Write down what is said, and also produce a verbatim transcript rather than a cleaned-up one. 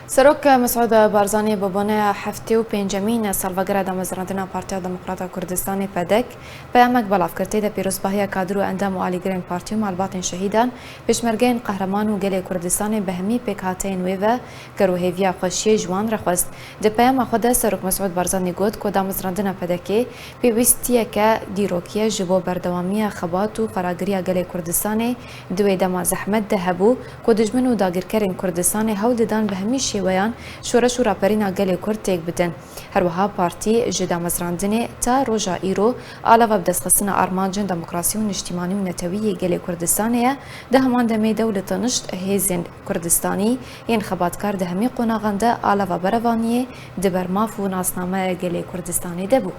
Serok Mesûd Barzanî bi bone heftê û pêncemîn salvegera damezrandina Partiya Demokrata Kurdistanê, PDK, peyamek belav kir. Tê de pîrozbahiya kadir û endam û alîgirên partî û malbatên şehîdan, pêşmergeyên qehreman û gelê Kurdistanê bi hemî pêkhateyên wê ve kir û hêviya xweşiyê ji wan re xwest. Di peyama xwe de Serok Mesûd Barzanî got ku damezrandina PDKê pêwîstiyeke dîrokî ye ji bo berdewamiya xebat û xweragiriya gelê Kurdistanê di wê dema zehmet de hebû ku dijmin û dagirkerên Kurdistanê hewl didan bi hemî şêweyan şoreş û raperîna gelê Kurd têk bidin. Her wiha partî ji damezrandinê ta roja îro alava bi destxistina armancên demokrasî û niştîmanî û netewî yê gelê Kurdistanê ye. Di heman demê de û li tenişt hêzên Kurdistanî yên xebatkar di hemî qonaxan de alava berevaniyê di ber maf û nasnameya gelê Kurdistanê de bû.